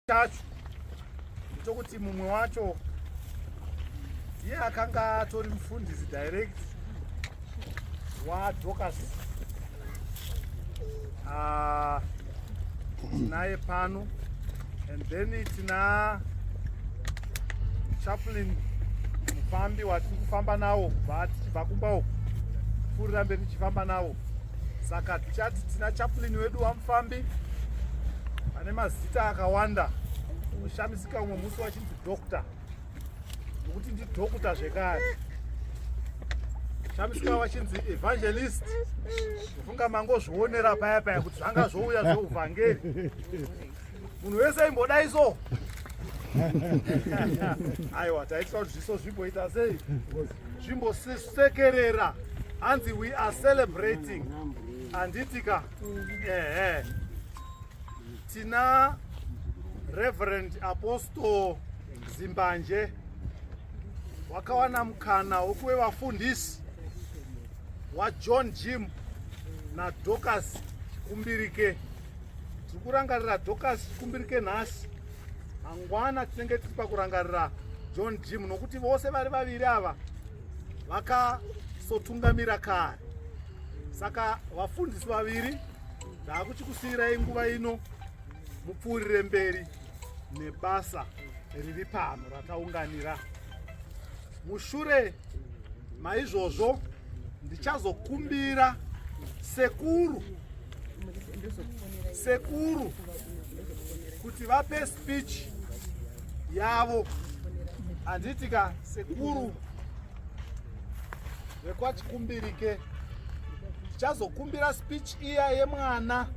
Chacho ndechokuti mumwe wacho ndiye akanga atori mufundisi direct waDorcas. Tinaye pano and then tina chaplain mufambi watiri kufamba nawo kubva tichibva kumba uku pfuurira mberi tichifamba nawo. Saka tichati tina chaplain wedu wamufambi ane mazita akawanda, unoshamisika umwe musi wachinzi doctor nokuti ndidhokuta zvekare, shamisika wachinzi evangelist. Ufunga mangozvionera paya paya kuti zvanga zvouya zveuvhangeri, munhu wese aimbodai so. Aiwa, taitira kuti zviso zvimboita sei, zvimbosekerera. Hanzi we are celebrating, handitika? Ehe, tina Reverend Apostle Zimbanje, wakawana mukana wekuve vafundisi waJohn Jim naDorcas Chikumbirike. Tiri kurangarira Dorcas Chikumbirike nhasi, mangwana tinenge tiri pakurangarira John Jim, nokuti vose vari vaviri ava vakasotungamira kare. Saka vafundisi vaviri, ndaakuchikusiyirai nguva ino mupfuurire mberi nebasa riri pano rataunganira. Mushure maizvozvo ndichazokumbira sekuru kuti vape speech yavo, handitika? Sekuru vekwaChikumbirike, tichazokumbira speech iya yemwana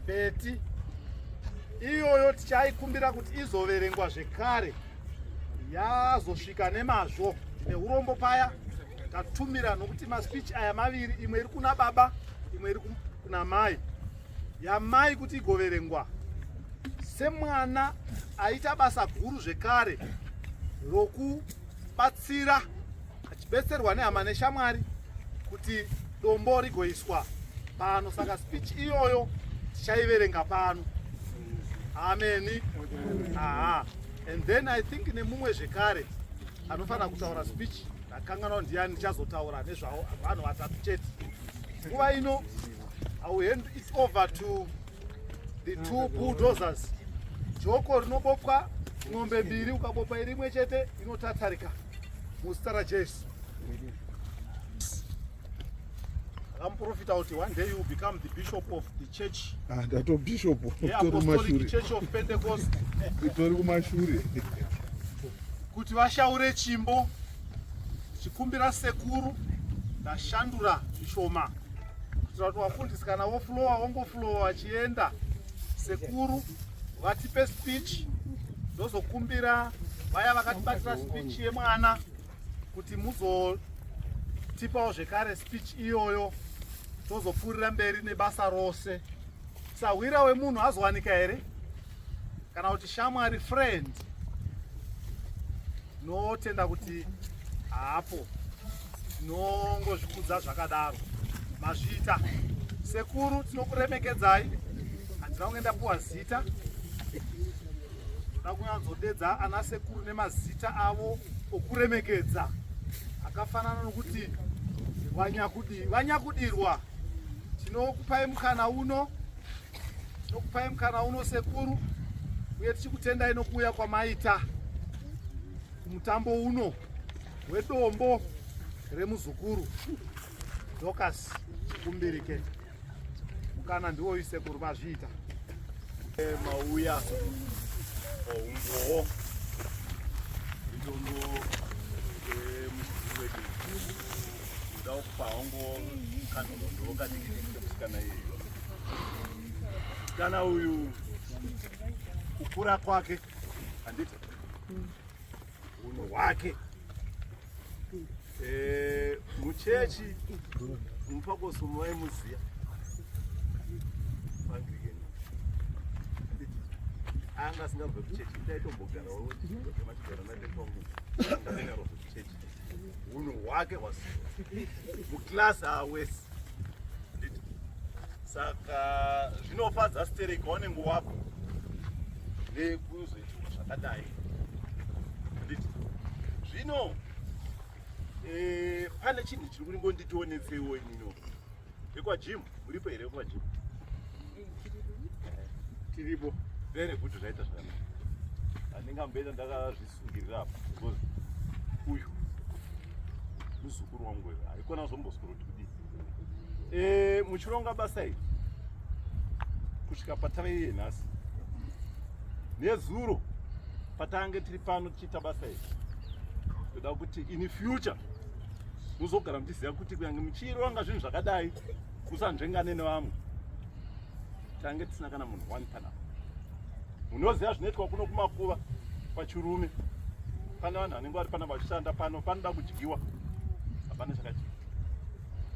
Beti iyoyo, tichaikumbira kuti izoverengwa zvekare yazosvika nemazvo. Neurombo paya tatumira, nokuti maspeech aya maviri, imwe iri kuna baba, imwe iri kuna mai. Yamai kuti igoverengwa semwana aita basa guru zvekare rokubatsira, achibetserwa nehama neshamwari kuti dombo rigoiswa pano. Saka speech iyoyo tichaiverenga pano. Ameni. Aha, and then I think nemumwe zvekare anofanira kutaura speech, ndakanganwa ndiani, ndichazotaura nezvavo. Vanhu vatatu chete nguva ino. I will hand it over to the two bulldozers. Joko rinobopwa ng'ombe mbiri, ukabopa iri imwe chete inotatarika. Muzita raJesu. Akamuprofita kuti one day you will become the bishop of the church. Ah, ndato bishop. Apostolic Church of Pentecost. Itori kumashure. Kuti vashaure chimbo, chikumbira sekuru, ndashandura zvishoma kuitira kuti vafundisi kana voflowa vongoflowa vachienda. Sekuru vatipe speech, ndozokumbira vaya vakatibatira speech yemwana kuti muzotipawo zvekare speech iyoyo, tozopfuurira mberi nebasa rose. Sahwira wemunhu azowanika here, kana kuti shamwari, friend? Tinotenda kuti haapo, tinongozvikudza zvakadaro. Mazviita sekuru, tinokuremekedzai. Handina kunge ndapuwa zita, ndoda kunyanzodedza ana sekuru nemazita avo okuremekedza akafanana nokuti vanyakudirwa. Tinokupai mukana uno, tinokupai mukana uno sekuru, uye tichikutendai nokuuya kwamaita kumutambo uno wedombo remuzukuru Dorcas Chikumbirike. Mukana ndiwoyu sekuru, mazviita. Mauya oumbowo idombo remuzukuru wedu, ndoda kupa hangu kanhoroondo kadiki kemusikana iyeyo. Musikana uyu, kukura kwake, handiti, unhu hwake, muchechi mupakoso maimuziya, Anglican, handiti? Anga asingabve kuchechi, ndaitombogarawo vachigara natepangu, anga kuchechi. Unhu hwake hwasiwa muklasi haawesi, handiti? Saka zvinofadza stereki waunenge wabva. nekuzoitirwa zvakadai handiti zvino eh, pane chinhu chiri kuringondtionetsewo inino vekwajimu muripo here vekwajimu tiripo very good zvaita zvakanaka handingamboita ndakazvisungirira apa because uyu muzukuru wangu uyu haikona kuzomboswero kuti kudii eh, muchironga basa iri kusvika patave iye nhasi nezuro patange tiri pano tichiita basa iri toda kuti in future muzogara muchiziva kuti kunyange muchironga zvinhu zvakadai musanzvengane nevamwe tange tisina kana munhu one panapa munoziva zvinoitwa kuno kumakuva pachirume pane vanhu vanenge vari pana vachishanda pano panoda kudyiwa hapana chakadyiwa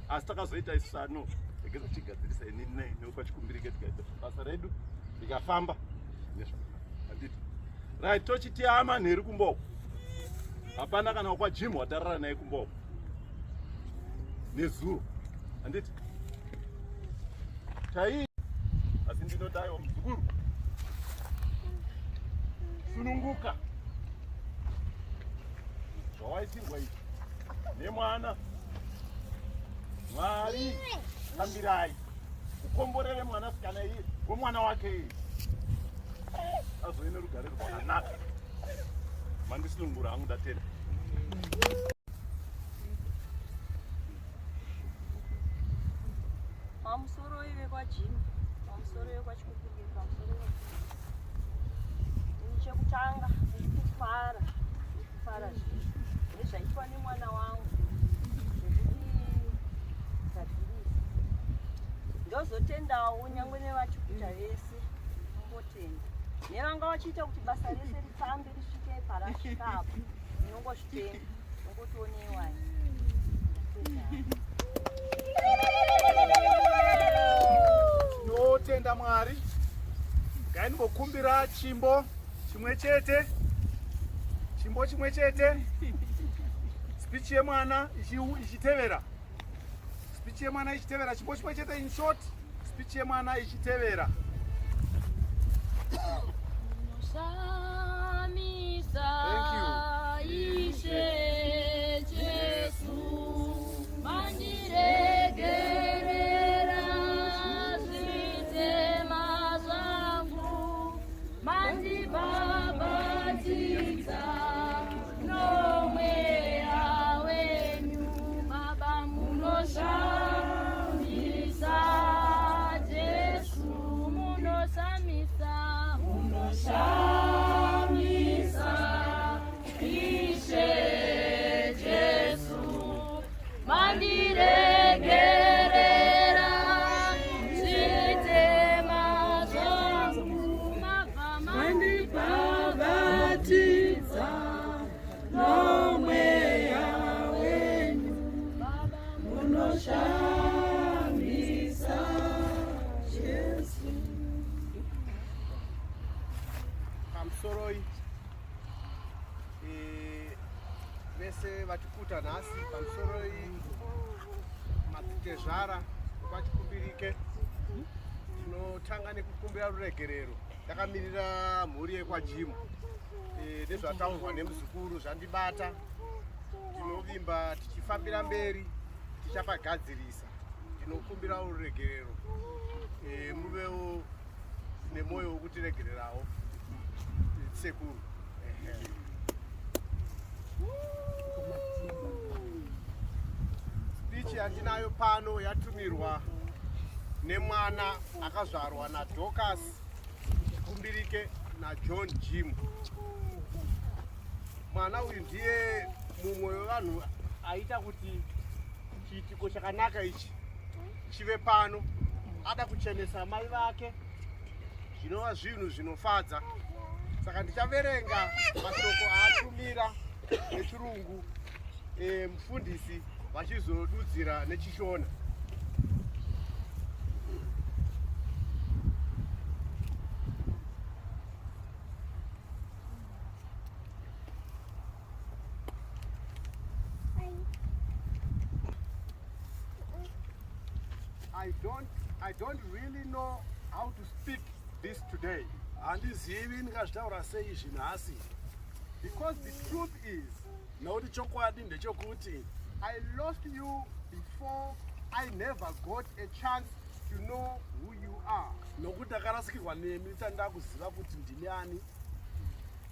asi takazoita isu ano regeza tichigadzirisa ini nekwachikumbirike tikaita basa redu rikafamba nezvakanaka handiti right tochiti amanheru kumboko hapana kana kwajim watarara naye kumboko nezuro handiti tai asi ndinodaiwa muzukuru sununguka zvawaitirwa izvi nemwana mwari fambirai ukomborere mwanasikana iye wemwana wake iye azove nerugare rwakanaka mandisunungura hangu ndatenda pamusoro ive kwajim pamusoro ive kwachikupinge pamusoro ive ini chekutanga ndikufara ndikufara zvinhu nezvaitwa nemwana wangu zvekutigadzirisa ndozotendawo nyangwe nevachikuta vese ndongotenda nevanga vachiita kuti basa rese rifambe risvike parasvika apo ndinongozvitenda ndongotionewai Tinotenda Mwari. Ngaingokumbira chimbo chimwe chete, chimbo chimwe chete, speech yemwana ichitevera, speech yemwana ichitevera, chimbo chimwe chete in short, speech yemwana ichitevera. Munoshamisa Thank you. Ishe Jesu mandiregerera zvitema zvangu mandibhabhatidza nomweya wenyu baba munoshamisa Jesu munoshamisa munoshamisa Ishe Jesu mandiregerera zvitema zvangu mabva mandibhabhatidza nomweya wenyu Baba munoshamisa Jesu. Pamusoroi vese vatikuta nhasi pamusoroi madzitezvara kwachikumbirike tinotanga nekukumbira ruregerero takamirira mhuri yekwajimu e, nezvataurwa nemuzukuru zvandibata tinovimba tichifambira mberi tichapagadzirisa ndinokumbira ruregerero e, muvewo nemwoyo wekutiregererawo sekuru. Speech yandinayo pano yatumirwa nemwana akazvarwa naDorcas Kumbirike naJohn Jim. Mwana uyu ndiye mumwe wevanhu aita kuti chiitiko chakanaka ichi chive pano. Ada kuchenesa mai vake zvinova zvinhu zvinofadza. Saka ndichaverenga mashoko aatumira nechirungu e, mufundisi vachizodudzira nechishona. I don't really know how to speak this today. Handizivi ndingazvitaura sei izvi nhasi. Because the truth is, Nokuti chokwadi ndechokuti I lost you before I never got a chance to know who you are. Nokuti ndakarasikirwa nemi ndisati ndakuziva kuti ndimi ani.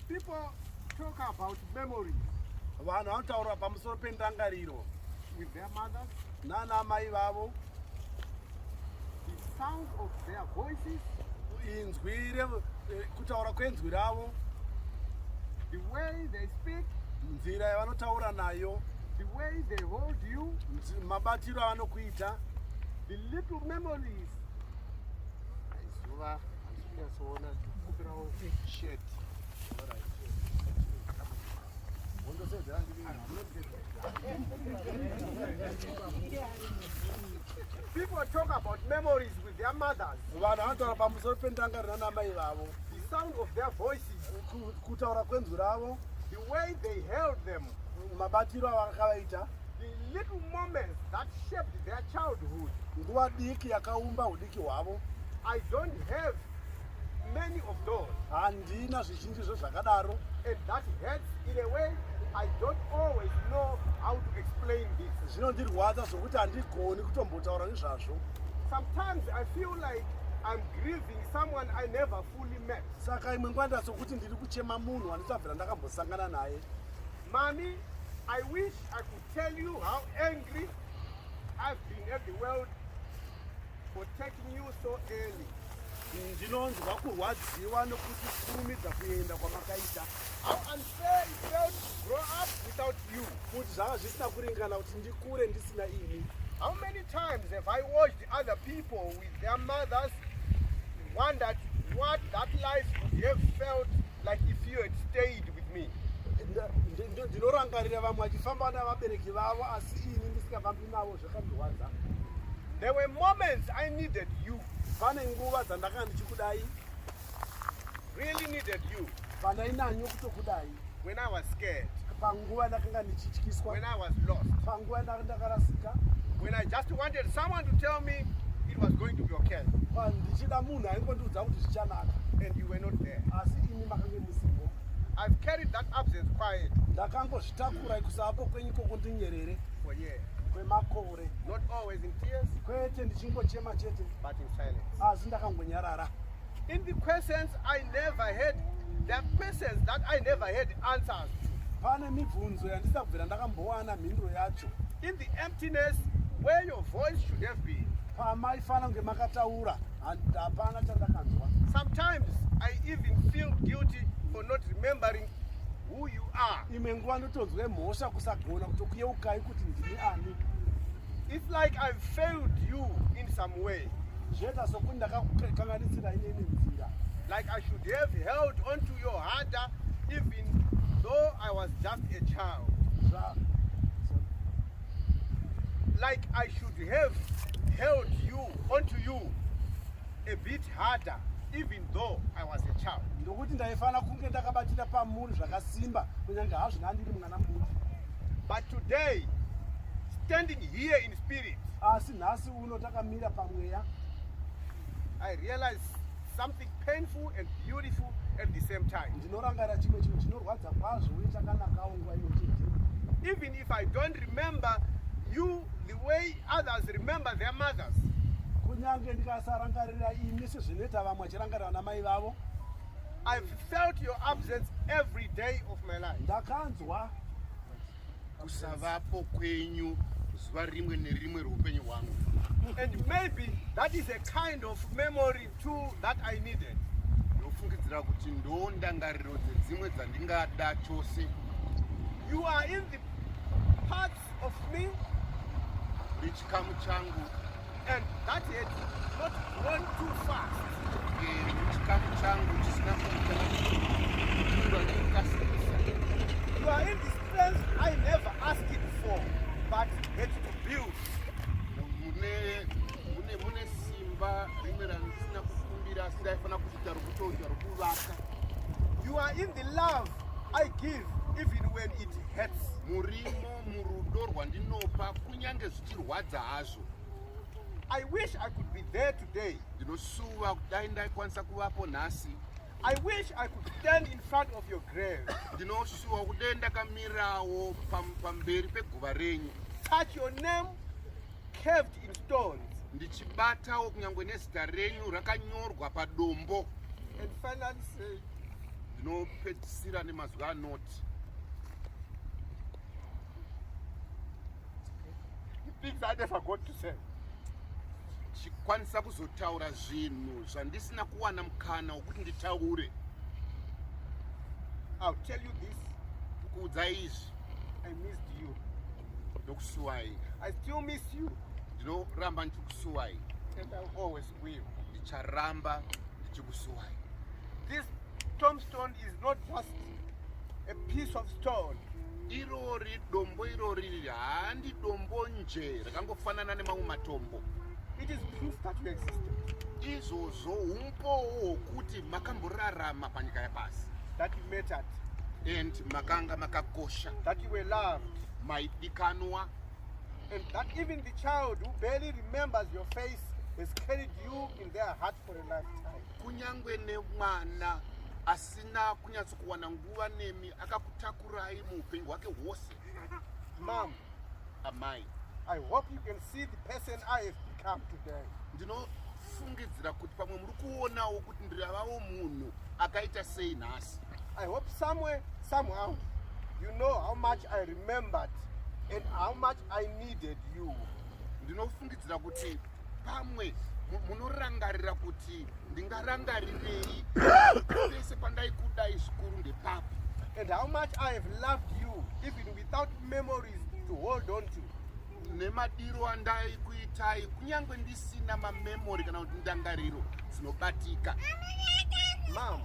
People talk about memories Vanhu vanotaura pamusoro pendangariro with their mothers, nana amai vavo, the sound of their voices, inzwi kutaura kwenzwi ravo, the way they speak, nzira yavanotaura nayo, the way they hold you, mabatiro avanokuita, the little memories. Zuva handisi kunyatsoona, ndikukumbirawo shirt. People talk about memories with their mothers, Vanhu vanotaura pamusoro pendangariro namai vavo, the sound of their voices, kutaura kwenzwi ravo, the way they held them, mabatiro avakavaita, the little moments that shaped their childhood. Nguva diki yakaumba udiki hwavo. I don't have many of those. Handina zvizhinji zvezvakadaro. And that hurts in a way I don't always know how to explain this. Zvinondirwadza zvokuti handigoni kutombotaura nezvazvo. Sometimes I feel like I'm grieving someone I never fully met. Saka imwe nguva nda sokuti ndiri kuchema munhu wandisabvira ndakambosangana naye. Mommy, I wish I could tell you how angry I've been at the world for taking you so early. Ndinonzwa kurwadziwa nokuti kurumidza kuenda kwamakaita. How unfair it felt to grow up without you. Kuti zvanga zvisina kuringana kuti ndikure ndisina imi. How many times have I watched other people with their mothers, wondered what that life would have felt like if you had stayed with me? Ndinorangarira vamwe vachifamba navabereki vavo asi ini ndisingafambi navo, zvakandirwadza. There were moments I needed you. Pane nguva dzandakanga ndichikudai. Really needed you. Pandainanyo kutokudai. When I was scared. Panguva ndakanga ndichityiswa. When I was lost. Panguva ndakanga ndakarasika. When I just wanted someone to tell me it was going to be okay. Ndichida munhu aingondiudza kuti zvichanaka. And you were not there. Asi imi makange musimo. I've carried that absence quiet. Ndakangozvitakura kusapo kwenyu ikoko ndinyerere. For years. Kwemakore. Not always in tears. Kwete ndichingochema chete. But in silence. Asi ndakangonyarara. In the questions I never had, there are questions that I never had answers to. Pane mibvunzo yandisina kubvira ndakambowana mhinduro yacho. In the emptiness where your voice should have been. Pamaifanira kunge makataura, hapana chandakanzwa. Sometimes I even feel guilty for not remembering who you are. Imwe nguva ndotonzwe mhosva kusagona kutokuyeukai kuti ndini ani. It's like I've failed you in some way. Zvoita sokuti ndakakukanganisira ine imwe nzira. Like I should have held onto your harder even though I was just a child. Like I should have held you onto you a bit harder even though I was a child. Ndokuti ndaifanira kunge ndakabatira pamuri zvakasimba kunyange hazvo ndandiri mwana mudiki. But today, standing here in spirit, Asi nhasi uno takamira pamweya, I realize something painful and beautiful at the same time. Ndinorangarira chimwe chinhu chinorwadza kwazvo uye chakanakawo nguva imwe chete. Even if I don't remember you the way others remember their mothers, Kunyange ndikasarangarira imi sezvinoita vamwe vachirangarira vana mai vavo, I've felt your absence every day of my life. Ndakanzwa kusavapo kwenyu zuva rimwe nerimwe reupenyu hwangu. And maybe that is a kind of memory too that I needed. Ndofungidzira kuti ndo ndangariro dzedzimwe dzandingada chose. You are in the parts of me Uri chikamu changu. And that had not grown too fast. Chikamu changu chisina kuita kukura nekukasikisa. You are in the strength I never asked it for, but had to build. Mune simba rimwe randisina kukumbira asi ndaifanira kuita rokutoita rokuvaka. You are in the love I give even when it hurts. Murimo murudo rwandinopa kunyange zvichirwadza hazvo. I wish I could be there today. Ndinosuva kudai ndaikwanisa kuvapo nhasi. I wish I could stand in front of your grave. Ndinoshuwa kudai ndakamirawo pamberi peguva renyu. Touch your name carved in stones. Ndichibatawo kunyangwe nezita renyu rakanyorwa padombo. And finally say, Ndinopedzisira nemazwi anoti things I never got to say. Chikwanisa kuzotaura zvinhu zvandisina kuwana mukana wekuti nditaure. I'll tell you this. Kukuudza izvi. I missed you. Ndokusuwai. I still miss you. Ndinoramba ndichikusuwai. And I always will. Ndicharamba ndichikusuwai. This tombstone is not just a piece of stone. Irori dombo irori handi dombo nje rakangofanana nemamwe matombo. It is proof that you existed. Izvozvo umbowo hwokuti makamborarama panyika yapasi. That you mattered. And makanga makakosha. That you were loved. Maidikanwa. And that even the child who barely remembers your face has carried you in their heart for a lifetime. Kunyangwe nemwana asina kunyatsokuwana nguva nemi akakutakurai muupenyu hwake hwose. Mom, Amai. I hope you can see the person I have become today. Ndinofungidzira kuti pamwe muri kuonawo kuti ndiravawo munhu akaita sei nhasi. I hope somewhere, somehow, you know how much I remembered and how much I needed you. Ndinofungidzira kuti pamwe munorangarira kuti ndingarangarirei pese pandaikudai zvikuru ndepapi. And how much I have loved you even without memories to hold on to. Nemadiro andaikuitai kunyange ndisina mamemori kana kuti ndangariro dzinobatika. Mom,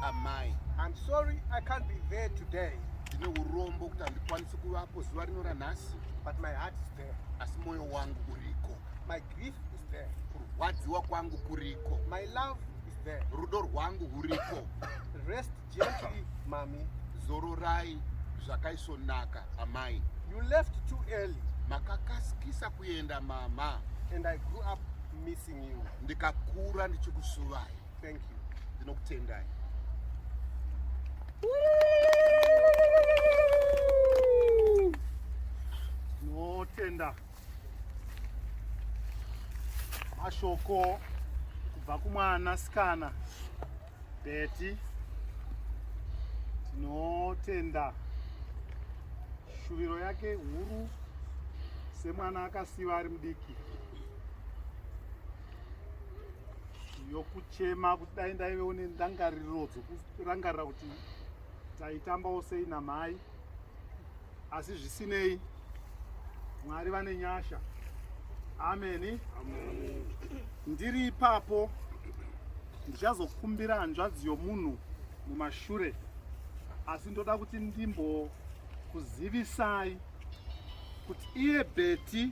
Amai. I'm sorry I can't be there today. Ndine urombo kuti handikwanisi kuvapo zuva rino ranhasi. But my heart is there. Asi moyo wangu uriko. My grief is there. Kurwadziwa kwangu kuriko. My love is there. Rudo rwangu huriko. Rest gently, mommy. Zororai zvakaisvonaka, amai. You left too early. Makakasikisa kuenda mama. And I grew up missing you. Ndikakura ndichikusuvai. Thank you. Ndinokutendai. Tinotenda mashoko kubva kumwana sikana Betty. Tinotenda shuviro yake huru semwana akasiwa ari mudiki yokuchema kuti dai ndaivewo nendangariro dzokurangarira kuti taitambawo sei namai asi zvisinei Mwari vane nyasha. Ameni. Ndiri ipapo ndichazokumbira hanzvadzi yomunhu mumashure asi ndoda kuti ndimbokuzivisai kuti iye Betty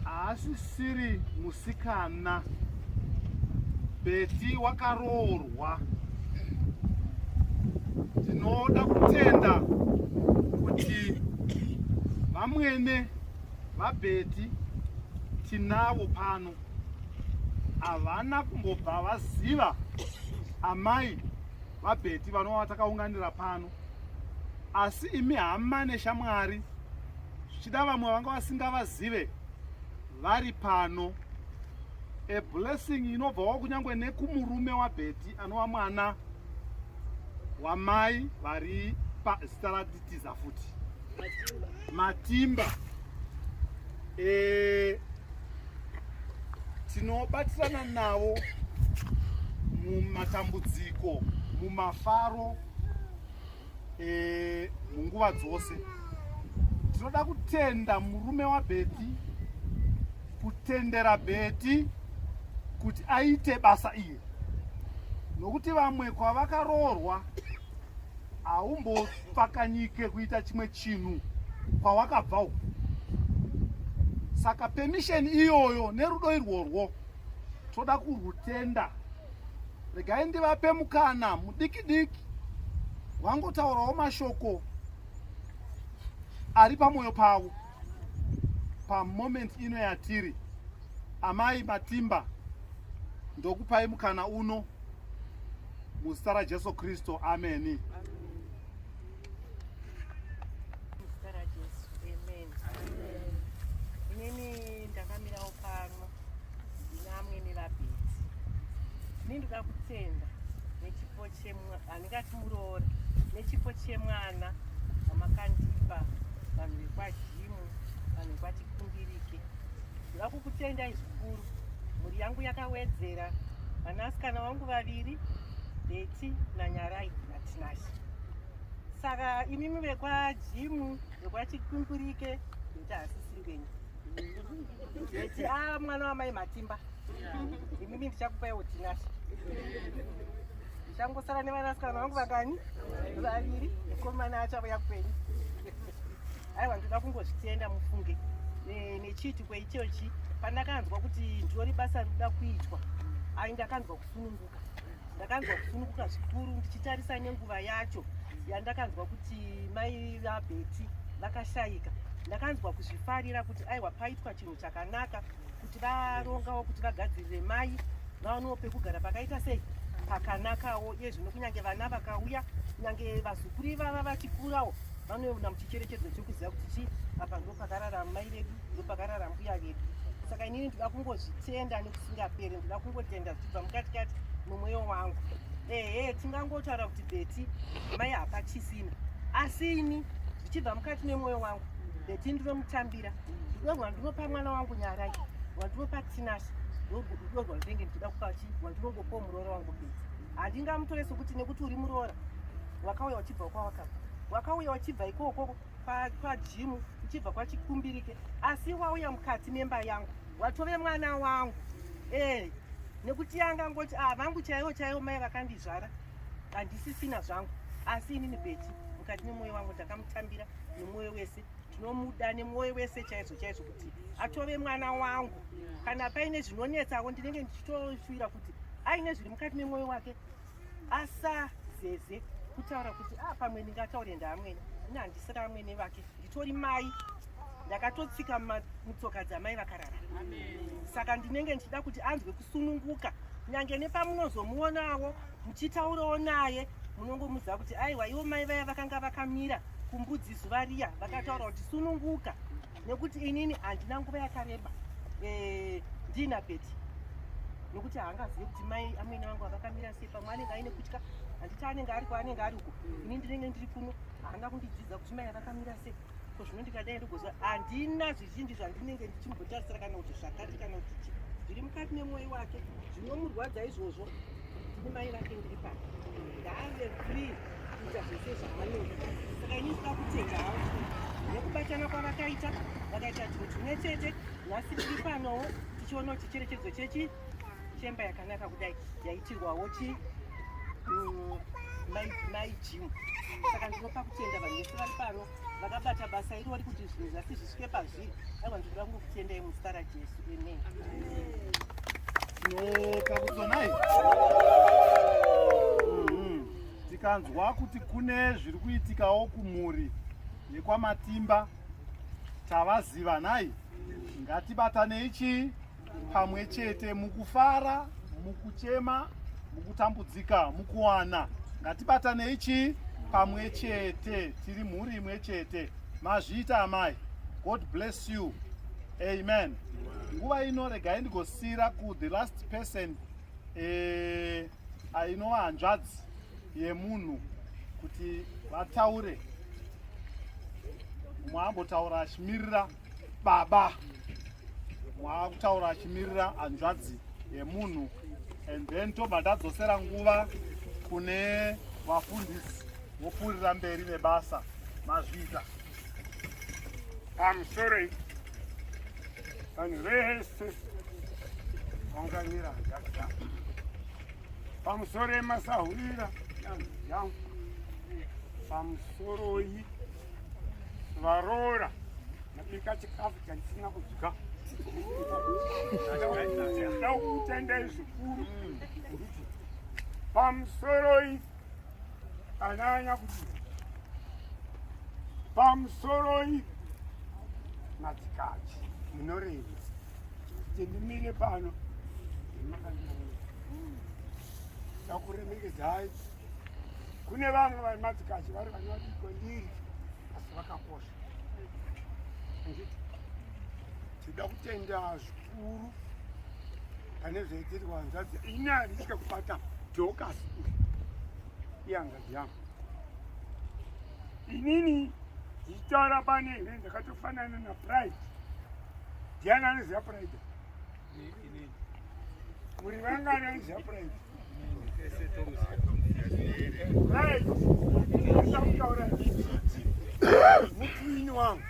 haasisiri musikana. Betty wakaroorwa. Ndinoda kutenda kuti vamwene vaBetty tinavo pano havana kumbobva vaziva amai vaBetty vanova vatakaunganira pano asi imi hama neshamwari zvichida vamwe vanga vasingavazive vari pano a blessing inobvawo kunyange nekumurume waBetty anova mwana wamai vari pazita ratitiza futi Matimba. E, tinobatirana navo mumatambudziko mumafaro e, munguva dzose tinoda kutenda murume waBetty kutendera Betty kuti aite basa iri nokuti vamwe kwavakaroorwa haumbopfakanyike kuita chimwe chinhu kwawakabva uku saka permission iyoyo nerudo irworwo toda kurwutenda regai ndivape mukana mudiki diki vangotaurawo mashoko ari pamwoyo pavo pamoment ino yatiri amai Matimba. Ndokupai mukana uno muzita raJesu Kristu, ameni. Muzita raJesu, amen. Inini ndakamirawo pano ndina amwene vaBheti. Ini ndoda kutenda nechipo chemwa handingati muroora nechipo chemwana wamakandipa vanhu vekwaJimu vanhu vekwaChikumbirike. Ndoda kukutendai zvikuru. Mhuri yangu yakawedzera vanasikana vangu vaviri Betty naNyarai naTinashe. Saka imimi vekwaJimu vekwaChikumbirike Betty haasisiri wenyu. Betty a mwana wamai Matimba. Imimi ndichakupaiwo Tinashe. Ndichangosara nevanasikana vangu vangani? Vaviri. Mukomana achauya kwenyu. Aiwa ndoda kungozvitenda mufunge nechiitiko ichochi pandakanzwa kuti ndori basa rikuda kuitwa ai ndakanzwa kusununguka ndakanzwa kusununguka zvikuru ndichitarisa nenguva yacho yandakanzwa kuti mai vaBheti vakashayika ndakanzwa kuzvifarira kuti aiwa paitwa chinhu chakanaka kuti varongawo kuti vagadzirire mai vaonewo pekugara pakaita sei pakanakawo iye zvino kunyange vana vakauya kunyange vazukuru ivava vachikurawo vanoona muchicherechedzo chekuziva kuti chi apa ndo pakarara mai vedu ndo pakarara mbuya vedu saka inini ndoda kungozvitenda nekusingaperi ndoda kungotenda zvichibva mukatikati nomweyo wangu ehe tingangotaura kuti Beti mai hapachisina asi ini zvichibva mukati memwoyo wangu Beti ndinomutambira rudo rwandinopa mwana wangu Nyarai rwandinopa Tinashe rudo rwandinenge ndichida kupa chi rwandinongopawo muroora wangu Beti handingamutore sokuti nekuti uri muroora wakauya uchibva kwawakabva wakauya uchibva ikoko kwajimu uchibva kwachikumbirike asi wauya mukati memba yangu watove mwana wangu ee nekuti yanga ngoti ah vangu chaivo chaivo mai vakandizvara handisisina zvangu asi inini Beti mukati memwoyo wangu ndakamutambira nemwoyo wese tinomuda nemwoyo wese chaizvo chaizvo kuti atove mwana wangu kana paine zvinonetsawo ndinenge ndichitoshuvira kuti aine zviri mukati memwoyo wake asazeze kutaura kuti ah pamwe ndingataure ndaamwene ini handisiri amwene vake nditori mai ndakatotsika mutsoka dzamai vakarara saka ndinenge ndichida kuti anzwe kusununguka nyange nepamunozomuonawo muchitaurawo naye munongomuziva kuti aiwa ivo mai vaya vakanga vakamira kumbudzi zuva riya vakataura kuti sununguka nekuti inini handina nguva yakareba eh, ndiina Beti nokuti haangazivi kuti mai amwene vangu vakakamira sei pamwe anenge aine kutya handiti anenge ari kwaanenge ari uko ini ndinenge ndiri kuno haana kundidzidza kuti mai vakamira sei ko zvino ndikadai ndogoziva handina zvizhinji zvandinenge ndichimbotarisira kana kuti zvakati kana kuti chi zviri mukati memwoyo wake zvinomurwadza izvozvo ndini mai vake ndiri pano ngaave free kuita zvese zvaanoda saka ini ndinoda kutenda hangu nekubatana kwavakaita vakaita chinhu chimwe chete nhasi tiri panowo tichiona kuti chicherechedzo chechi chemba yakanaka kudai yaitirwawo chi mai Jim saka ndinopa kutenda vanhu vese vari pano vakabata basa irori kuti zvinhu zvasi zvisvike pazviri aiwa ndinoda kungokutendai muzita raJesu amen. Tinopa kudzonai tikanzwa kuti kune zviri kuitikawo kumhuri yekwaMatimba tavaziva nhai ngatibatanei chii pamwe chete mukufara mukuchema mukutambudzika mukuwana ngatibatanei chii pamwe chete tiri mhuri imwe chete mazviita amai god bless you amen nguva ino regai ndigosiyira ku the last person eh, ainova hanzvadzi yemunhu kuti vataure mumwe ambotaura achimirira baba mwaakutaura achimirira hanzvadzi yemunhu and then tobva tadzosera nguva kune vafundisi vopfuurira mberi nebasa mazviita pamusoro vanhu vese vaunganira hanzvadzi yangu pamusoro emasahwira yangu pamusoroi varoora mabika chikafu chandisina kudya ndoda kukutendai zvikuru pamusoroi ananya kuti pamusoroi madzikachi munoreva kuti ndimire pano. Ndakuremekedzai. Kune vamwe vari madzikashe vari vana vadiki kwandiri asi vakakosha. Handiti tinoda kutenda zvikuru pane zvaitirwa hanzvadzi ini handisvika kubata Dorcas uyu ihanzvadzi yangu. Inini ndichitaura pane here ndakatofanana naPride. Ndiani anoziva Pride? Muri vangani vanoziva Pride? Pride ndakutaura ndichiti mutwini wangu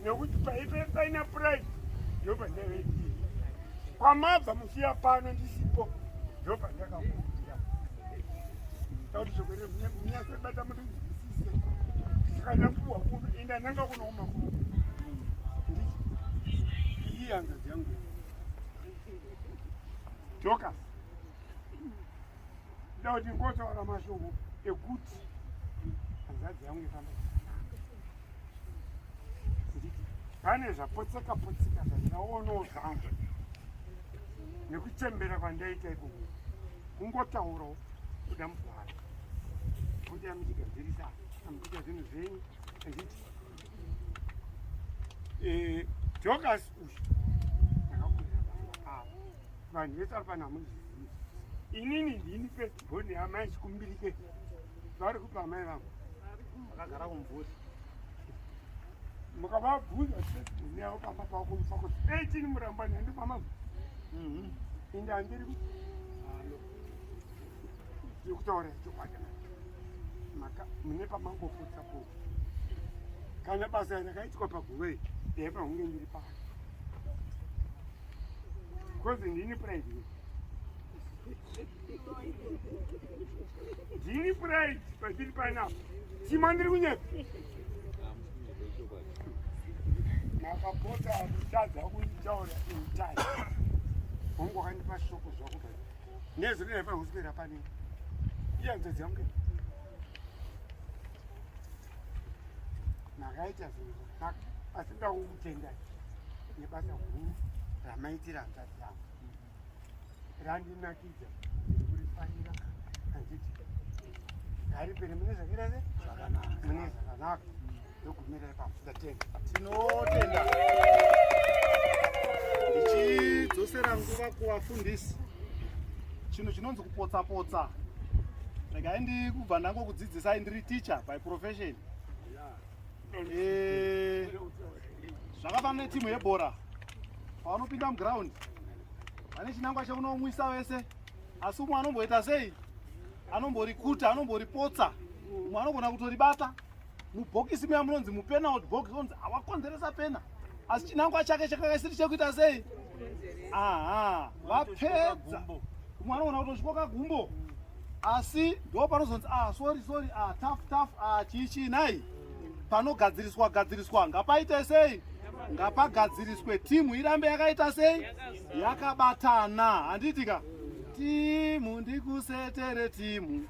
nekuti paive paina Pride ndopandaive ndiri. Kwamabva musiya pano ndisipo ndopandakakumbira. Tauri shoko remunyatsobata murinzwisise. Saka ndapuwa kuno enda nanga kunooma kuno. Iyi hanzvadzi yangu. Dorcas. Ndoda kuti ngotaura mashoko ekuti hanzvadzi yangu ifamba zvakanaka. Nditi pane zvapotseka potseka zvandaonawo zvangu nekuchembera kwandaita ikoko kungotaurawo kuda mugwara kuti amuchigadzirisa amuchiita zvinhu zvenyu anditi eh, Dorcas uyu ndakakurira pamba ava vanhu vese vari pano hamuzvizivi inini ndini first born yamai chikumbirike vari kupa amai vangu vakagara kumvuri mukavabvunza first born yavo pamba pavo kumufa kuti 18 murambani handipamabva ende handiri ndikutaura chokwadi maka mune pamangopotsa potsa kana basa rakaitwa paguva iri ndaifanira kunge ndiri pano kozi ndini pride ndini pride pandiri panapa chima ndiri kunyepa makapotsa kutadza kunditaura in time wangu wakandipa shoko zvako nezuro ndaifanira kuswera pane iyanzvadzi yangu makaita zvinhu zvakanaka asi ndoda kukutendai nebasa guru ramaitira hanzvadzi yangu randinakidza ndiri kurifarira handiti ngaripere mune zvakaita se mune zvakanaka ndogumira ipapo ndatenda tinotenda ndichidzosera nguva kuvafundisi chinhu chinonzi kupotsa potsa regai ndikubva ndangokudzidzisai ndiri teacher by profession eh, zvakafanana netimu yebhora pavanopinda muground vane chinangwa chekunomwisa vese asi umwe anomboita sei anomborikuta anomboripotsa umwe anogona kutoribata mubhokisi muya munonzi mupenalty box onzi awakonzeresa pena asi chinangwa chake chakanga siri chekuita sei aha vapedza umwe anogona kutosvikoka gumbo asi ndo panozonzi ah sorry sorry ah tough tough ah chii chii nhai panogadziriswa gadziriswa ngapaite sei ngapagadziriswe timu irambe yakaita sei yakabatana handiti ka timu ndikusetere timu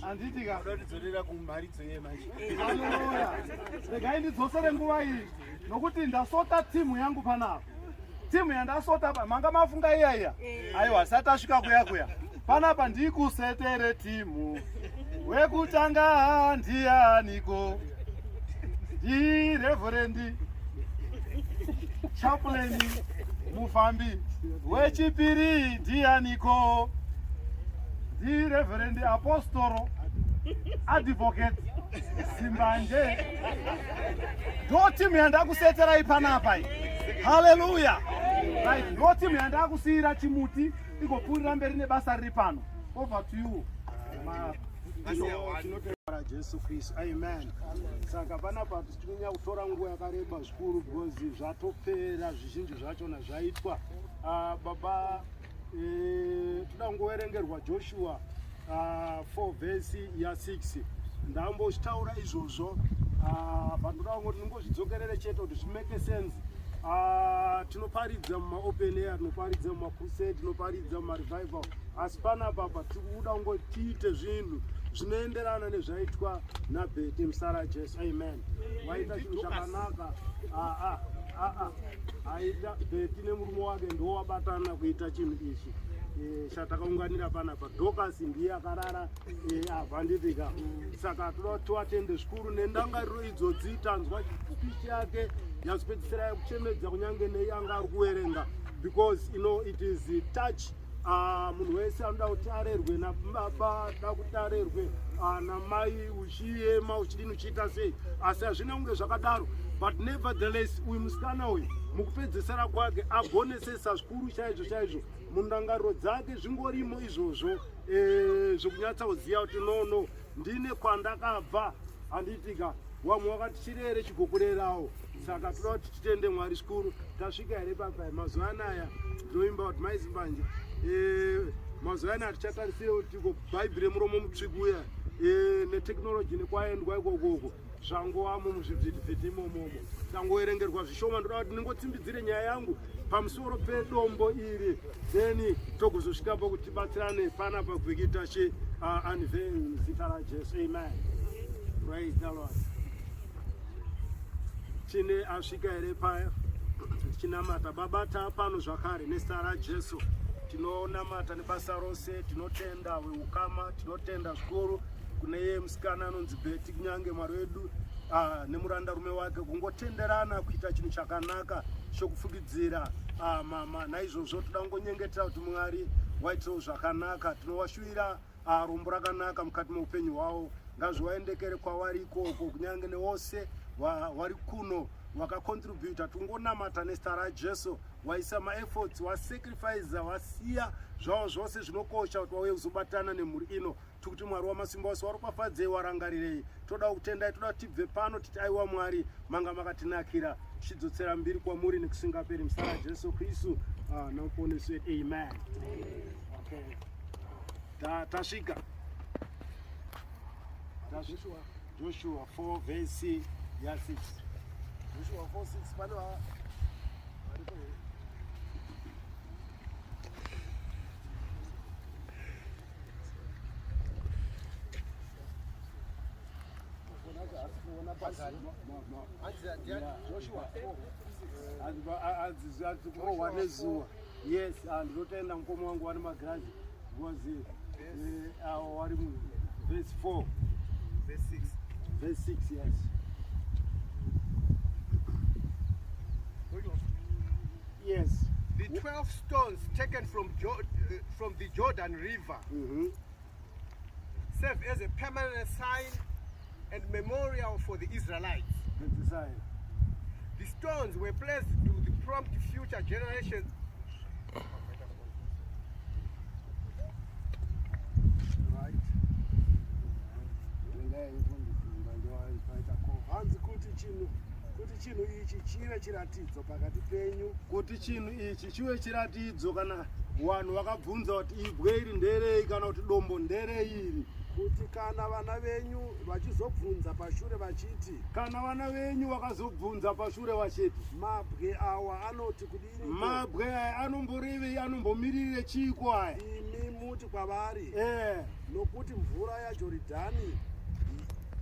handiti ka Unotidzorera kumharidzo yemanje. Haleluya. Regai ndidzosere nguva iyi nokuti ndasota timu yangu panapa. Timu yandasota pa manga mafunga iya iya. Aiwa sati tasvika kuya kuya. Panapa ndikusetere timu. Wekutanga ndianiko? Ndireverendi chaplain mufambi. Wechipiri ndianiko? Ndireverendi apostoro advocate Simbanje. Ndo timu yandakuseterai panapa iyi. Haleluya. Right, ndo timu yandakusiyira chimuti igopfuurira mberi nebasa riri pano. Over to you. Ma Tinotenda Jesu Kristu. Amen. Saka panapa tichinyanya kutora nguva yakareba zvikuru because zvatopera zvizhinji zvachona zvaitwa. Ah, baba eh, toda kungoverengerwa Joshua ah, 4 verse ya 6. Ndambochitaura izvozvo ah, but ndoda kungoti ndingozvidzokerere chete kuti zvimake sense. Ah, tinoparidza mumaopen air, tinoparidza mumacrusade, tinoparidza mumarevival asi panapa apa tiri kuda kungoti tiite zvinhu zvinoenderana nezvaitwa naBhete musara Jesu. Amen. Waita chinhu chakanaka. Ah, ah. Aa, aita Beti nemurume wake ndiwo wabatana kuita chinhu ichi eh, chatakaunganira panapa. Dorcas ndiye akarara eh, apa handitika. Saka toda kuti tiwatende zvikuru nendangariro idzodzi tanzwa speech yake yazopedzisira yekuchemedza kunyange nei anga ari kuverenga because you know it is touch Ah, munhu wese anoda kuti arerwe nababa anoda kuti arerwe ah, namai uchiyema uchidini uchiita sei asi hazvina kunge zvakadaro but nevertheless uyu musikana uyu mukupedzesera kwake agonesesa zvikuru chaizvo chaizvo mundangariro dzake zvingorimo izvozvo eh, zvekunyatsa kuziva kuti no no ndine kwandakabva handiitika wamwe wakati chirere chigokurerawo saka toda kuti titende mwari zvikuru tasvika here papa mazuva anaya ndinoimba kuti mai zimbanje eh, mazuva anaya tichatarisire kuti ko bhaibheri remuromo mutsviku uya eh, neteknoloji nekwaendwa ikokoko zvangowamo muzvibvitibviti imomomo tangoverengerwa zvishoma ndoda kuti ndingotsimbidzire nyaya yangu pamusoro pedombo iri then togozosvika pakuti tibatsirane panapa kuita chi uh, unveiling zita rajesu amen praise the lord tine asvika here paya tichinamata baba taapano zvakare nezita rajesu tinonamata nebasa rose tinotenda veukama tinotenda zvikuru kune iye musikana anonzi beti kunyange mwari wedu ah, nemurandarume wake kungotenderana kuita chinhu chakanaka chokufukidzira ah, mama naizvozvo toda kungonyengetera kuti mwari waitirewo zvakanaka tinowashuvira ah, rombo rakanaka mukati meupenyu hwavo ngazviwaendekere kwavari ikoko kunyange newose wari kuno wakacontributa tingonamata nezita rajesu waisa maefforts wasacrifice wasiya zvavo zvose zvinokosha kuti wauye kuzobatana nemhuri ino tikuti mwari wamasimba ose waropafadzei warangarirei toda kutendai toda tibve pano titi aiwa mwari manga makatinakira tichidzotsera mbiri kwamuri nekusingaperi muzita rajesu kristu uh, namuponesi wedu amen okay. tasvika ta joshua 4 vhesi ya 6 joshua 4 6 pane varipo here kurohwa nezuva yes ah, ndinotenda mukoma wangu wani magirazi because eh, awo wari verse 4 verse 6 verse 6 yes yes the 12 stones taken from, jo uh, from the Jordan River mm -hmm. serve as a permanent sign and memorial for the Israelites. The stones were placed to the prompt future generations. Right. Hanzi kuti chinhu kuti chinhu ichi chive chiratidzo pakati penyu kuti chinhu ichi chive chiratidzo kana vanhu vakabvunza kuti ibwe iri nderei kana kuti dombo nderei iri kuti kana vana venyu vachizobvunza pashure vachiti kana vana venyu vakazobvunza pashure vachiti mabwe awa anoti kudini mabwe aya anomborevei anombomirire chiiko aya imi muti kwavari eh. nokuti mvura yajoridhani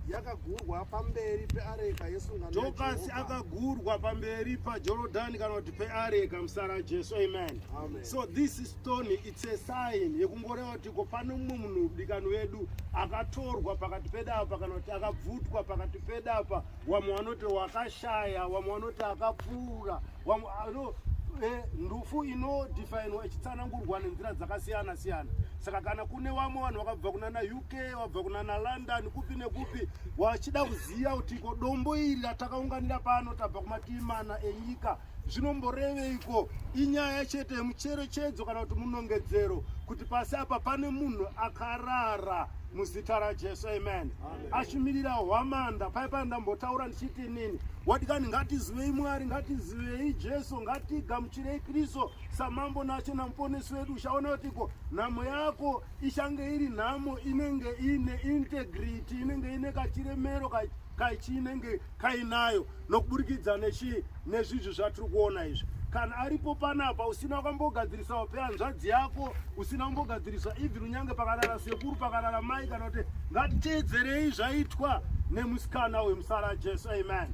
yakagurwa pamberi peareka yesungano Jokasi akagurwa pamberi paJorodhani kana kuti peareka musara Jesu amen. Amen. So this stone it's a sign yekungoreva kuti ko pane mumwe munhu mudikani wedu akatorwa pakati pedu apa kana kuti akabvutwa pakati pedu apa wamwe vanoti wakashaya wamwe vanoti akapfuura wamwe ano eh, ndufu inodhifainwa ichitsanangurwa nenzira dzakasiyana siyana saka kana kune vamwe vanhu vakabva kunana uk vabva kunana london kupi nekupi vachida kuziva kuti ko dombo iri ratakaunganira pano tabva kumativi mana enyika Zvinomboreveiko? Inyaya chete yemucherechedzo kana kuti munongedzero kuti pasi apa pane munhu akarara muzita raJesu, amen. Achimirira hwamanda pai pai ndambotaura ndichiti inini wadikani, ngatizivei Mwari, ngatizivei Jesu, ngatigamuchirei Kristu samambo nacho namuponesi wedu. Uchaona kuti ko nhamo yako ichange iri nhamo inenge ine integrity, inenge ine kachiremero kachinenge kainayo nokuburikidza nechii nezvizvi zvatiri kuona izvi kana aripo panapa usina wakambogadzirisawo pehanzvadzi yako usina kumbogadzirisa even unyange pakarara sekuru pakarara mai kana kuti Ngatiteedzerei zvaitwa nemusikana uyu musara Jesu. Amen.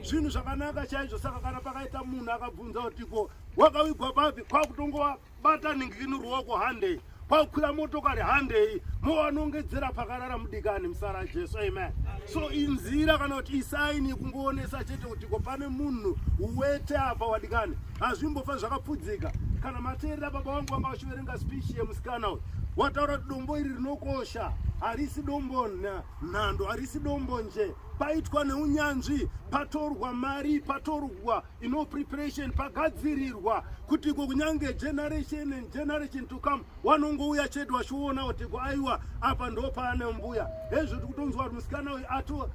Zvinhu zvakanaka chaizvo. Saka kana pakaita munhu akabvunza kuti ko wakawigwa papi, kwakutongova bata ningini ruoko handei kwakukwira motokari handei movanongedzera pakarara mudikani musara Jesu. Amen. So inzira kana kuti isaini yekungoonesa chete kuti ko pane munhu wete apa wadikani, hazvimbofa zvakapfudzika. Kana mateerera baba vangu vanga vachiverenga speech yemusikana uyu, wataura kuti dombo iri rinokosha, harisi dombo nhando, harisi dombo nje, paitwa neunyanzvi, patorwa mari, patorwa ino preparation, pagadzirirwa kuti iko kunyange generation and generation to come wanongouya chete wachiona kuti ko aiwa apa ndo paane mbuya. Hezvo tikutonzwa kuti musikana uyu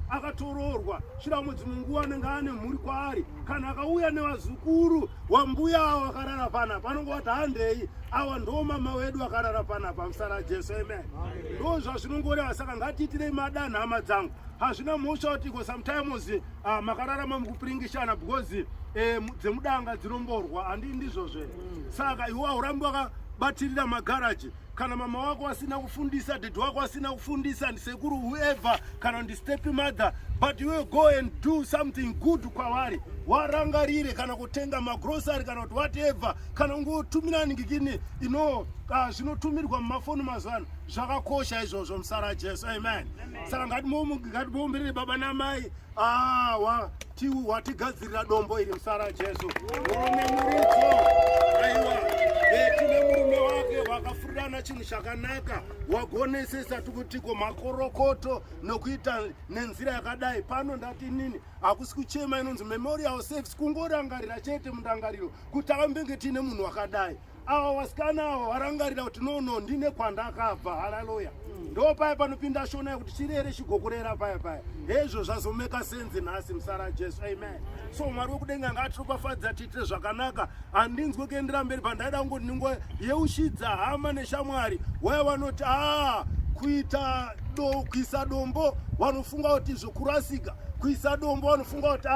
akatoroorwa chiramo dzimwe nguva anenge ane mhuri kwaari, kana akauya nevazukuru wambuya awo akarara panapa anonge wati handei, awa ndo mama wedu akarara panapa musara Jesu. Amen. Ndo zvazvinongoreva. Saka ngatiitirei madanho hama dzangu. Hazvina mhosva kuti iko sometimes makararama mukupiringishana because dzemudanga dzinomborwa, handi ndizvozve? Saka iwe haurambi wakabatirira magaraji. Kana mama wako asina kufundisa, dhedhi wako asina kufundisa, ndisekuru whoever, kana ndi step mother, but you go and do something good kwavari, warangarire, kana kutenga magrosari kana kuti whatever, kana ungotumira ningikini ino zvinotumirwa mumafoni mazuva ano, zvakakosha izvozvo musara Jesu. Amen. Saka ngatimuomberere baba namai watigadzirira dombo iri musara Jesu. Murume muridzo, aiwa beti nemurume wake wakafurirana chinhu chakanaka, wagonesesa tikutiko makorokoto nokuita nenzira yakadai. Pano ndati nini hakusi kuchema, inonzi memorial service, kungorangarira chete mundangariro kuti takambenge tiine munhu wakadai. Ava vasikana ava varangarira kuti no no, ndine kwandakabva. Haleluya. Ndo paya panopinda shona yekuti chirere chigokurera paya paya. Hezvo zvazomeka senzi nhasi musara Jesu. Amen. So Mwari wekudenga ngaatiropafadza tiitire zvakanaka. Handinzwe kuendera mberi pandaida kungoti ningo yeushidza hama neshamwari waya vanoti kuita do, kuisa dombo vanofunga kuti zvokurasika, kuisa dombo vanofunga kuti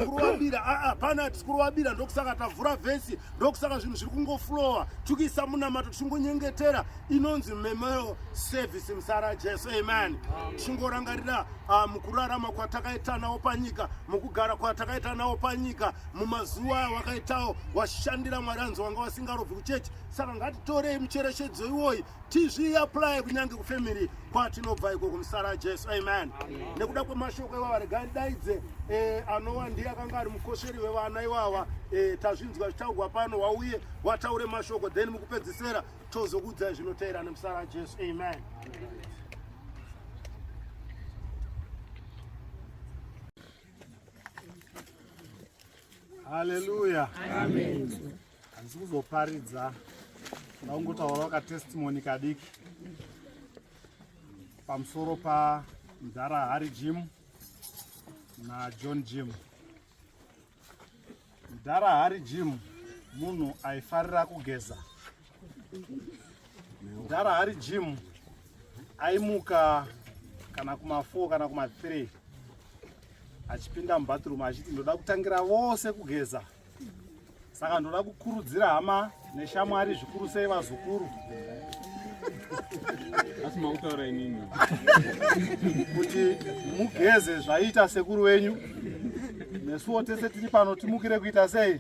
kuruvabira. Pana hatisi kuruvabira, ndokusaka tavhura vhesi, ndokusaka zvinhu zviri kungoflowa, tikuisa munamato, tichingonyengetera. Inonzi memorial service musara Jesu. Amen. Tichingorangarira mukurarama kwatakaita nawo panyika, mukugara kwatakaita nawo panyika, mumazuva wakaitawo washandira Mwari, anzi wanga wasingarobvi kuchechi. Saka ngatitorei mucherechedzo iwoyi tizviapply kunyange kufamily kwatinobva ikoko musara Jesu. Amen. Nekuda kwemashoko iwawa, regai daidze anova ndiye akanga ari mukosheri wevana iwawa, tazvinzwa zvitaurwa pano, wauye wataure mashoko, then mukupedzisera tozokuudzai zvinoteera nemusara Jesu. Amen. Haleluya. Amen. Handisi kuzoparidza, ndakungotaurawo katestimony kadiki pamusoro pamdhara Harry Jim naJohn Jim. Mdhara Harry Jim munhu aifarira kugeza. Mdhara Harry Jim aimuka kana kuma 4 kana kuma 3 achipinda mubathroom achiti ndoda kutangira vose kugeza. Saka ndoda kukurudzira hama neshamwari, zvikuru sei vazukuru, Asi makutaura inini kuti mugeze zvaita sekuru wenyu. Nesuwo tese tiri pano timukire kuita sei?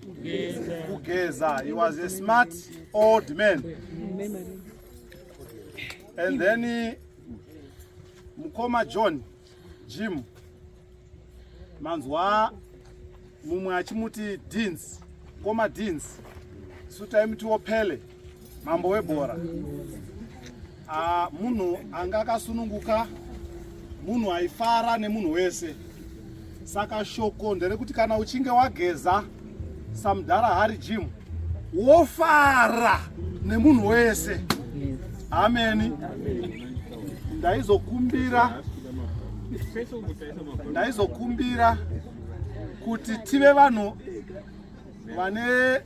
Kugeza. He was a smart old man. And then mukoma John Jim, manzwa mumwe achimuti Deans, koma Deans, su taimutiwo Pele, mambo webhora. Munhu anga akasununguka, munhu aifara nemunhu wese. Saka shoko nderekuti kana uchinge wageza samudhara Harry Jim, wofara nemunhu wese. Ameni. Ndaizokumbira kuti tive vanhu vane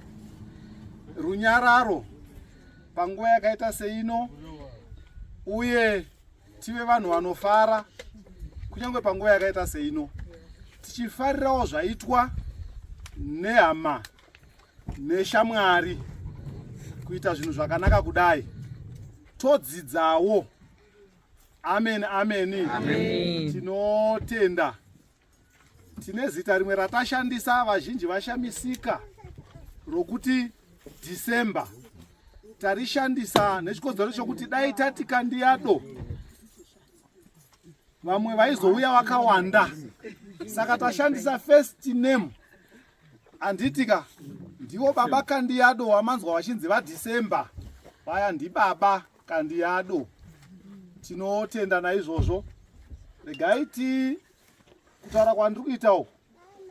runyararo panguva yakaita seino, uye tive vanhu vanofara kunyange panguva yakaita seino, tichifarirawo zvaitwa nehama neshamwari kuita zvinhu zvakanaka kudai. Todzidzawo. Amen, amen. Amen. Tinotenda. Tine zita rimwe ratashandisa vazhinji vashamisika rokuti December. Tarishandisa nechikonzero chokuti dai tati kandiyado vamwe vaizouya vakawanda, saka tashandisa first name anditika ndiwo baba Kandiyado wamanzwa vachinzi vaDecember vaya ndibaba Kandiyado. Tinotenda naizvozvo. Regai ti kutaura kwandiri kuita uku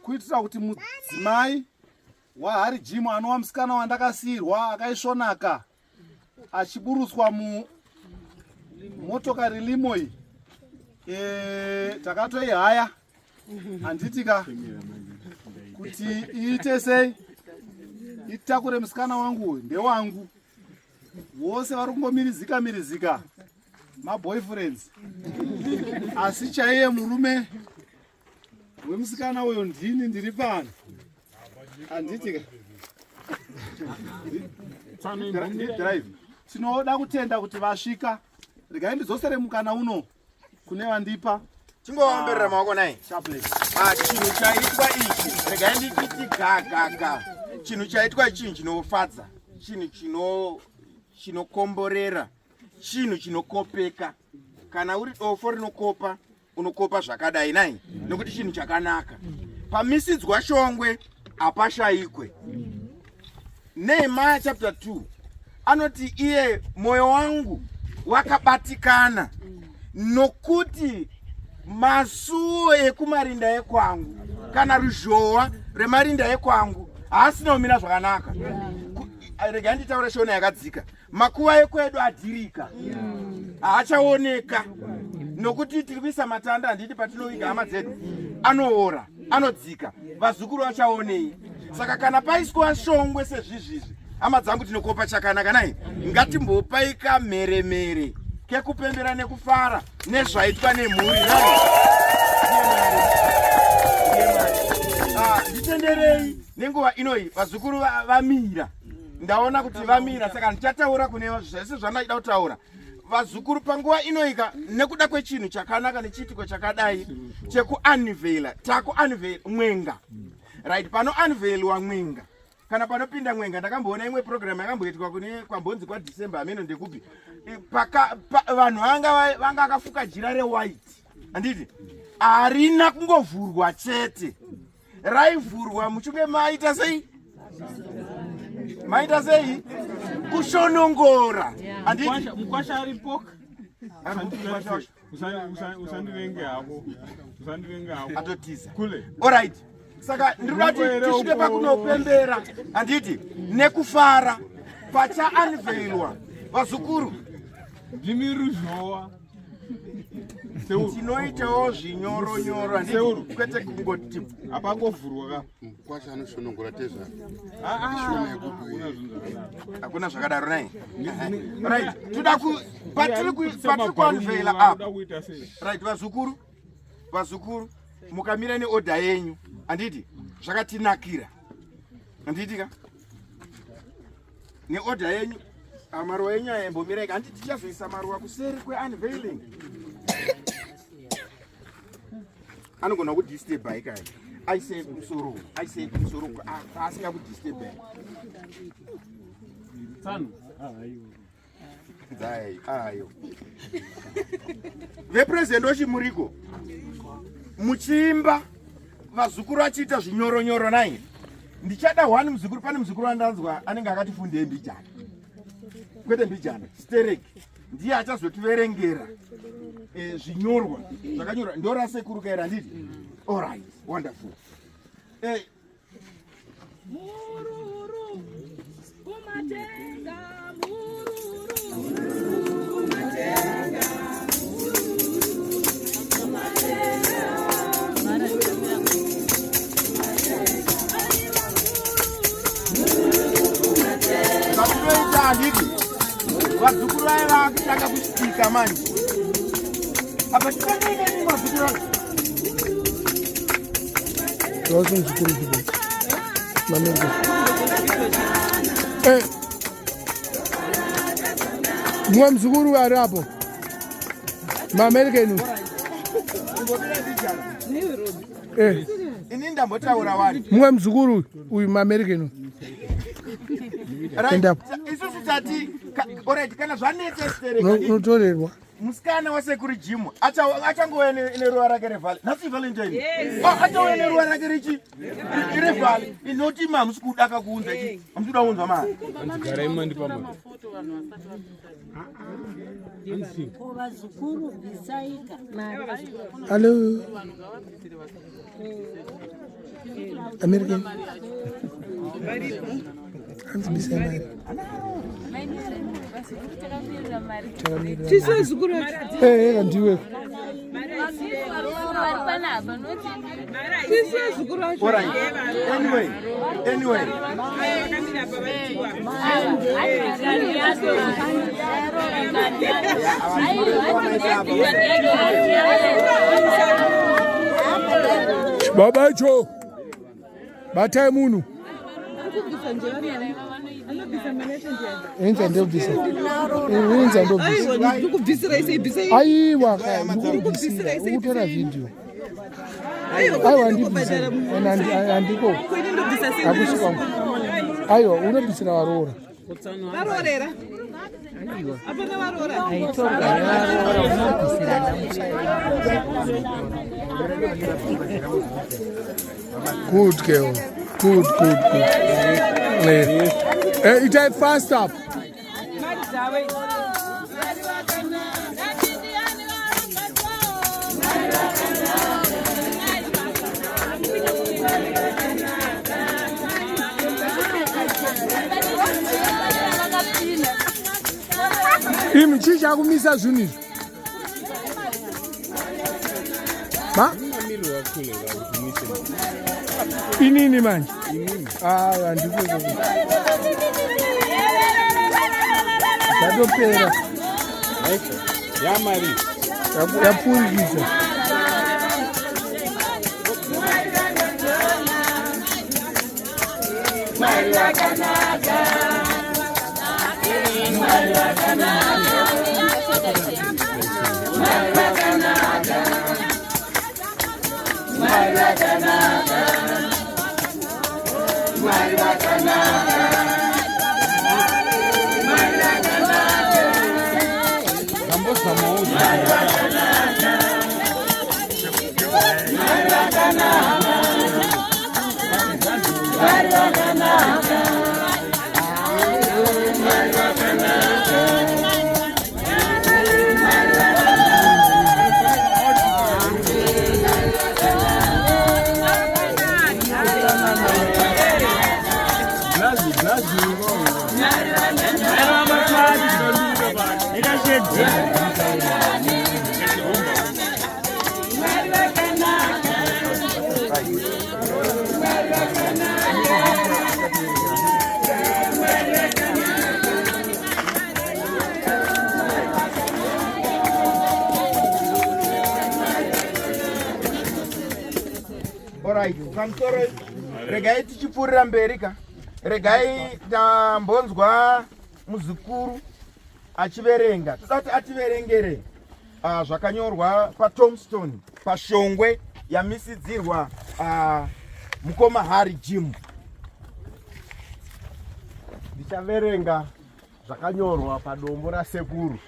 kuitira kuti mudzimai waHari Jim anova musikana wandakasiirwa akaisvonaka achiburutswa mumotokari limo iyi e, takatoihaya handitika kuti iite sei itakure musikana wangu uyu ndewangu vose vari kungomirizika mirizika maboyfriends asi chaiye murume wemusikana uyo ndini ndiri pano handiti drive tinoda kutenda kuti vasvika regai ndidzosere mukana uno kune vandipa Chingoomberera maoko nai. Ah, chinhu chaitwa ichi regai ndichiti gagaga. Chinhu chaitwa chinhu chinofadza, chinhu chino chinokomborera, chinhu chinokopeka. Kana uri dofo rinokopa, unokopa zvakadai nai, nokuti chinhu chakanaka. Pamisidzwa shongwe hapashaikwe. Nehemiah chapter 2 anoti iye mwoyo wangu wakabatikana nokuti masuo ekumarinda ekwangu kana ruzhowa rwemarinda ekwangu haasina kumira zvakanaka. Regai nditaure shona yakadzika. Makuva ekwedu adhirika, haachaoneka nokuti tiri kuisa matanda, handiti patinoviga hama dzedu anoora, anodzika, vazukuru vachaonei? Saka kana paiswa shongwe sezvizvizvi, hama dzangu, tinokopa chakanaka nai. Ngatimbopai kamheremhere kekupembera nekufara nezvaitwa nemhuri. Ah, nditenderei nenguva inoyi vazukuru vamira, ndaona kuti vamira, saka ndichataura kune zvese zvandaida kutaura. Vazukuru, panguva inoika nekuda kwechinhu chakanaka nechiitiko chakadai chekuunveila, takuunveil mwenga, right? Pano unveilwa mwenga kana panopinda mwenga, ndakamboona imwe program yakamboitwa kune kwambonzi kwaDecember, hameno ndekupi, vanhu vanga vanga akafuka jira rewhite, handiti? Harina kungovhurwa chete, raivhurwa muchinge maita sei, maita sei, kushonongora, handiti? Mukwasha aripo. Usandivenge hako, usandivenge hako. Atotiza. Kule. Alright, saka ndiri kuti tisvike pakunopembera, handiti, nekufara pachaanveilwa vazukuru. Ndimi ruzhowa. Tinoitawo zvinyoronyoro, handiti? Kwete kungoti Hapangovhurwa ka. Mukwasha anoshonongora tezvaro. Hakuna zvakadaro nai. Right, toda ku patiri patiri kuunveila apa, right? Vazukuru, vazukuru, mukamira neorder yenyu, handiti? Zvakatinakira, handiti ka? Neorder yenyu. Ah, maruwa enyu aya imbomirai, handiti? Tichazoisa maruwa kuseri kweunveiling, anogona kudisturba ikaya. Aisei kumusoro, aisei kumusoro asinga kudisturba. Dzai ayo vepurezidendi ochimuriko muchiimba, vazukuru achiita zvinyoronyoro nai. Ndichada one muzukuru, pane muzukuru wandanzwa anenge akati fundei mbijana, kwete mbijana, stereki, ndiye achazotiverengera zvinyorwa zvakanyorwa. Ndorasekuru kaira, handiti? Alright, wonderful. Mururu kumatenga, mururu kumatenga, mururu kumatenga, mururu kumatenga, aiwa mururu kumatenga. Zvatinoita, handiti? Vazukuru vaya vakutanga kusvika manje apa, titanei vazukuru vangu. Wazi mzukuru kidogo. Manengo. Eh. Mumwe mzukuru ari apo. MaAmerican. Eh. Ini ndambotaura wani. Mumwe muzukuru uyu maAmerican. Right. Isusu tati alright kana zvanetsa stereka. Unotorerwa. Musikana wasekuru Jim achangouya neruva rake revale. Nhasi Valentine. Oh, achauya neruva rake rechi revale. Inoti ma hamusi kuda kakuunza chi. Hamusi kuda kuunzwa mari. Garai mandipa mari. Vazukuru bvisaika. Hello. American. Hanzi bvisai mari. Tisu vazukuru Eh, eh, ndiwe. Tisu vazukuru vacho. All right. Anyway, anyway. Baba icho. Batai munhu. Enza ndobvisa. Enza ndobvisa. Ndikubvisira isei bvisei. Aiwa, ndikubvisira. Ukutora video. Aiwa ndibvise. Andiko. Hakusi kwangu. Aiwa unobvisira varoora. Varoorera. Hapana varoora. Good girl. Good, good, good. Eh, eh, itai fast up. Imi chii chakumisa zvinhu izvi? Ma? Inini manje? Ah, handiko. Zvatopera. Yamari. Yapfurikidza. Mwari wakanaka. Mwari wakanaka. Mwari wakanaka. Mwari wakanaka. Mwari wakanaka. Mwari wakanaka. Mwari wakanaka. Mwari wakanaka. Mwari wakanaka. Mwari wakanaka. Alright, pamusoro regai tichipfuurira mberi ka regai tambonzwa muzukuru achiverenga toda kuti ativerengere uh, zvakanyorwa patomstone pashongwe yamisidzirwa uh, mukoma Harry Jim. Ndichaverenga zvakanyorwa padombo rasekuru.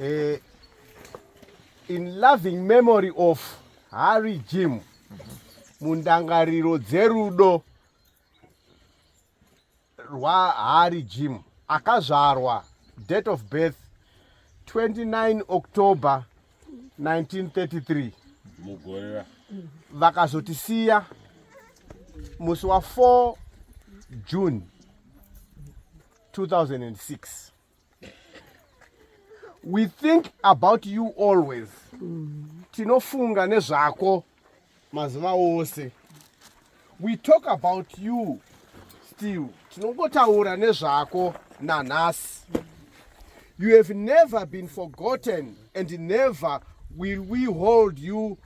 Eh, in loving memory of Harry Jim, mundangariro dzerudo rwaHarry Jim, akazvarwa date of birth 29 October 1933 mugore vakazotisiya musi wa 4 June 2006. We think about you always. Tinofunga nezvako mazuva ose. We talk about you still. Tinongotaura nezvako nanhasi. You have never been forgotten and never will we hold you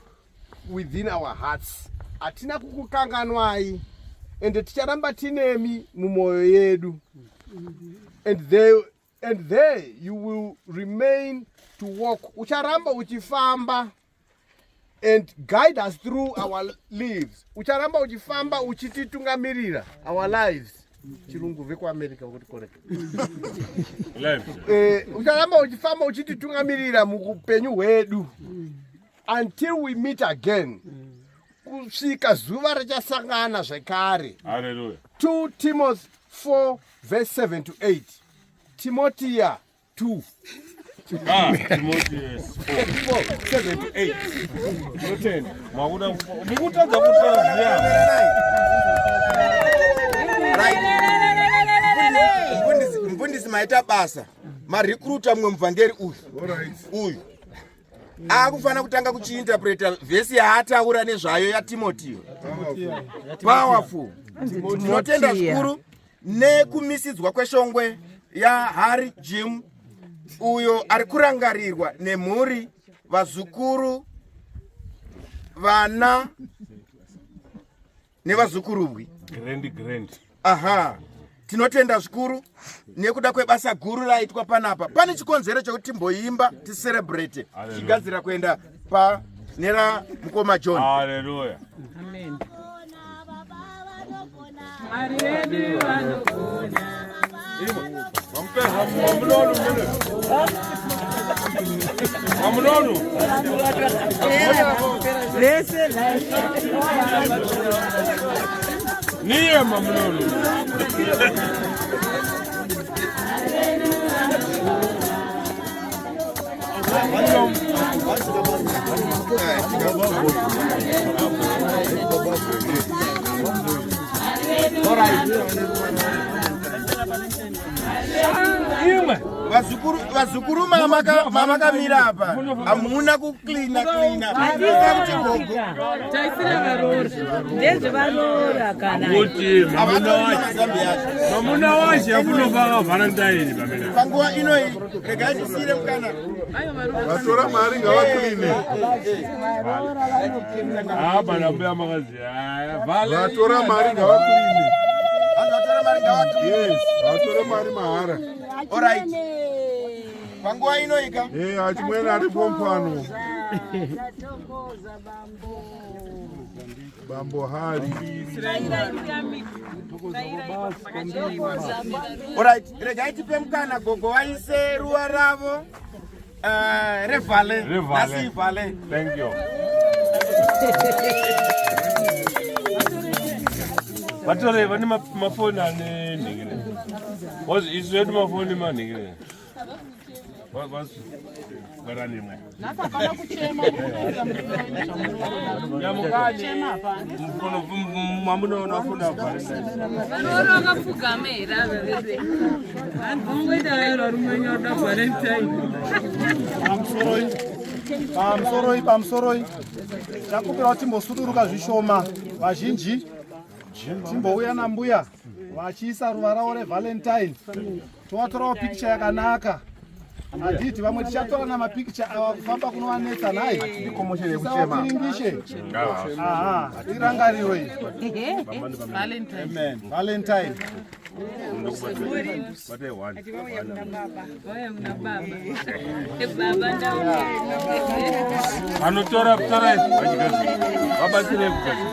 within our hearts. Hatina kukukanganwai ende ticharamba tinemi mumwoyo yedu. And there, and there you will remain to walk ucharamba uchifamba and guide us through our lives ucharamba uchifamba uchititungamirira our lives chirungu vekuamerica kuti correct eh, ucharamba uchifamba uchititungamirira muupenyu hwedu until we meet again kusvika zuva richasangana zvekare 2 timothy 4 verse 7 to 8 timotiya 2 Ah, Timothy, yes. 4 7 to 8 Tinotenda. Makuda mukutadza kutaura zviya. Mfundisi maita basa. Marecruiter mumwe muvhangeri uyu. Uyu. Akufanira kutanga kuchiinterpreta vhesi yaataura nezvayo yaTimotiyo. Powerful. Tinotenda zvikuru nekumisidzwa kweshongwe yaHarry Jim uyo ari kurangarirwa nemhuri, vazukuru, vana nevazukurubwi. Grand grand. Aha. Tinotenda zvikuru nekuda kwebasa guru raitwa panapa. Pane chikonzero chekuti timboimba ticelebrate tichigadzira kuenda pa nera mukoma John. Hallelujah. Amen. Mwari vedu vanogona. Mamunono. Vese Niye mamunono. Vazukuru, vazukuru mamakamira apa hamuna kuklina klina kuti gogo taisira varoora ndezvevaroora kana kuti mamuna wacho yakunofaka valentine pamene panguva inoyi regai ndisiyire mukana vatora mari ngavakline bana mbuya makazi vatora mari ngavakline vatora mari ngavakline yes vatore mari mahara orit panguva inoika e achimwene aripo mpano bambo hari orit regai tipe mukana gogo vaise ruva ravo eh, revale nhasi ivale thank you vatore vane mafoni ane nhingire isu edu mafoni manhingire Vakapfugama here ava vedu? Vanhu vangoita varume vanoda Valentine. Pamusoroi, pamusoroi. Takumbira kuti timbosuduruka zvishoma vazhinji timbouya nambuya vachiisa ruva ravo revalentine tovatorawo pikicha yakanaka handiti vamwe tichatorana mapikicha ava kufamba kunovanetsa nhai tisavapiringishe aha tirangarirwe valentine Vanotora torai vabatsire kugadzira.